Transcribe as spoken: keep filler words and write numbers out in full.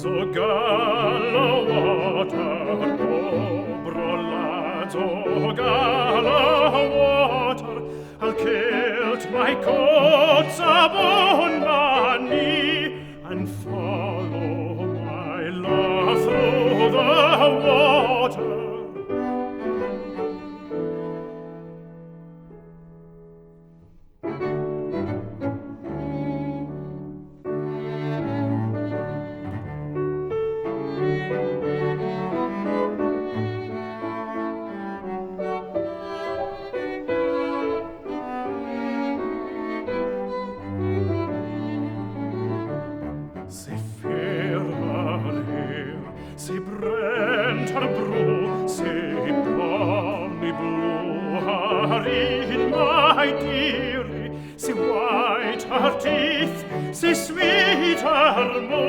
So gala water, oh, bro lads, oh, gala water, I'll kilt my coats abune my knee and follow my love through the water. Sae fair her hair, sae brent her brow, sae bonny blue her een, my dearie, sae white her teeth, sae sweet her mou.